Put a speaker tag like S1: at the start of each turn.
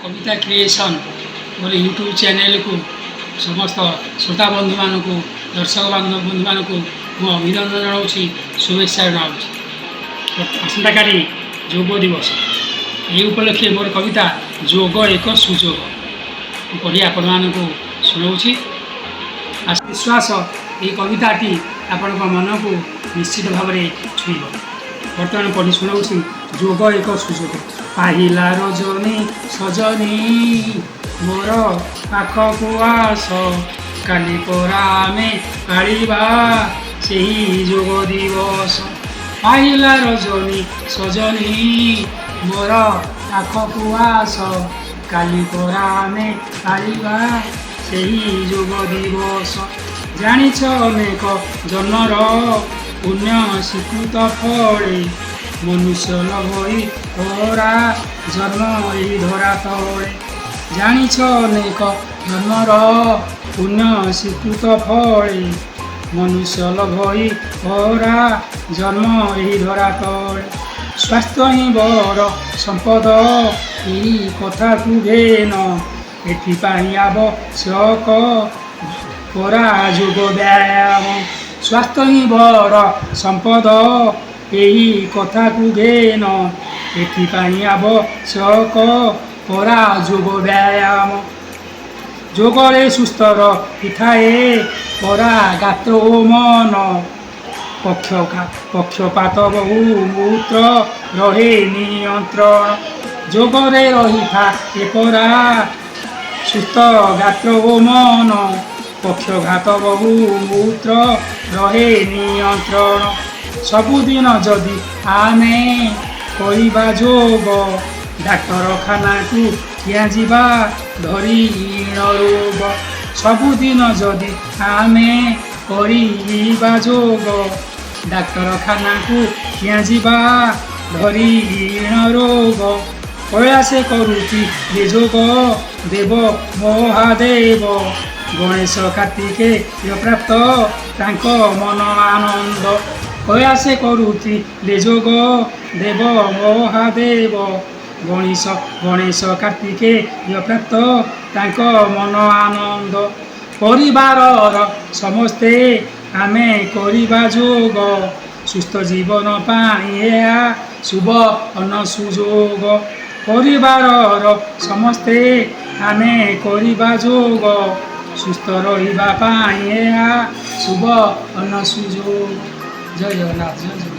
S1: କବିତା creation ମୋର YouTube ଚ୍ୟାନେଲକୁ ସମସ୍ତ ଶ୍ରୋତା ବନ୍ଧୁମାନଙ୍କୁ, ଦର୍ଶକ ବନ୍ଧୁମାନଙ୍କୁ ମୁଁ ଅଭିନନ୍ଦନ ଜଣାଉଛି, ଶୁଭେଚ୍ଛା ଜଣାଉଛି। ଆସନ୍ତାକାଲି ଯୋଗ ଦିବସ। ଏହି ଉପଲକ୍ଷେ ମୋର କବିତା "ଯୋଗ ଏକ ସୁଯୋଗ" ମୁଁ ପଢ଼ି ଆପଣମାନଙ୍କୁ ଶୁଣାଉଛି। ବିଶ୍ୱାସ, ଏହି କବିତାଟି ଆପଣଙ୍କ ମନକୁ ନିଶ୍ଚିତ ଭାବରେ ଛୁଇଁବ। ବର୍ତ୍ତମାନ ପଢ଼ି ଶୁଣାଉଛି "ଯୋଗ ଏକ ସୁଯୋଗ"। ପାହିଲା ରଜନୀ, ସଜନୀ, ମୋର ପାଖକୁ ଆସ, କାଲି ପରା ଆମେ ପାଳିବା ସେହି ଯୋଗ ଦିବସ। ପାହିଲା ରଜନୀ, ସଜନୀ, ମୋର ପାଖକୁ ଆସ, କାଲି ପରା ଆମେ ପାଳିବା ସେହି ଯୋଗ ଦିବସ। ଜାଣିଛ, ଅନେକ ଜନ୍ମର ପୁଣ୍ୟ ସ୍ୱୀକୃତ ଫଳେ ମନୁଷ୍ୟ ଲଭଇ ପରା ଜନ୍ମ ଏହି ଧରା ତଳେ। ଜାଣିଛ, ଅନେକ ଜନ୍ମର ପୁଣ୍ୟ ସ୍ୱୀକୃତ ଫଳେ ମନୁଷ୍ୟ ଲଭଇ ପରା ଜନ୍ମ ଏହି ଧରା ତଳେ। ସ୍ୱାସ୍ଥ୍ୟ ହିଁ ବଡ଼ ସମ୍ପଦ, ଏହି କଥାକୁ ଘେନ, ଏଥିପାଇଁ ଆବଶ୍ୟକ ପରା ଯୋଗ ବ୍ୟାୟାମ। ସ୍ୱାସ୍ଥ୍ୟ ହିଁ ବଡ଼ ସମ୍ପଦ, ଏହି କଥାକୁ ଘେନ, ଏଥିପାଇଁ ଆବଶ୍ୟକ ପରା ଯୋଗ ବ୍ୟାୟାମ। ଯୋଗରେ ସୁସ୍ଥ ରହିଥାଏ ପରା ଗାତ୍ର ଓ ମନ, ପକ୍ଷପାତ ବହୁ ମୂତ୍ର ରହେ ନିୟନ୍ତ୍ରଣ। ଯୋଗରେ ରହିଥାଏ ପରା ସୁସ୍ଥ ଗାତ୍ର ଓ ମନ, ପକ୍ଷଘାତ ବହୁ ମୂତ୍ର ରହେ ନିୟନ୍ତ୍ରଣ। ସବୁଦିନ ଯଦି ଆମେ କରିବା ଯୋଗ, ଡାକ୍ତରଖାନାକୁ କିଆଁ ଯିବା ଧରି ରୋଗ? ସବୁଦିନ ଯଦି ଆମେ କରିବା ଯୋଗ, ଡାକ୍ତରଖାନାକୁ କିଆଁ ଯିବା ଧରି ରୋଗ? କୈଳାସେ କରୁଛି ଯୋଗ ଦେବ ମହାଦେବ, ଗଣେଶ କାର୍ତ୍ତିକେୟ ପ୍ରାପ୍ତ ତାଙ୍କ ମନ ଆନନ୍ଦ। କୈଳାସେ କରୁଥିଲେ ଯୋଗ ଦେବ ମହାଦେବ, ଗଣେଶ କାର୍ତ୍ତିକେୟ ପ୍ରାପ୍ତ ତାଙ୍କ ମନ ଆନନ୍ଦ। ପରିବାରର ସମସ୍ତେ ଆମେ କରିବା ଯୋଗ, ସୁସ୍ଥ ଜୀବନ ପାଇଁ ଏହା ସୁବର୍ଣ୍ଣ ସୁଯୋଗ। ପରିବାରର ସମସ୍ତେ ଆମେ କରିବା ଯୋଗ, ସୁସ୍ଥ ରହିବା ପାଇଁ ଏହା ସୁବର୍ଣ୍ଣ ସୁଯୋଗ। ଜୟ ଜଗନ୍ନାଥ, ଜୟ ଜଗନ୍ନାଥ।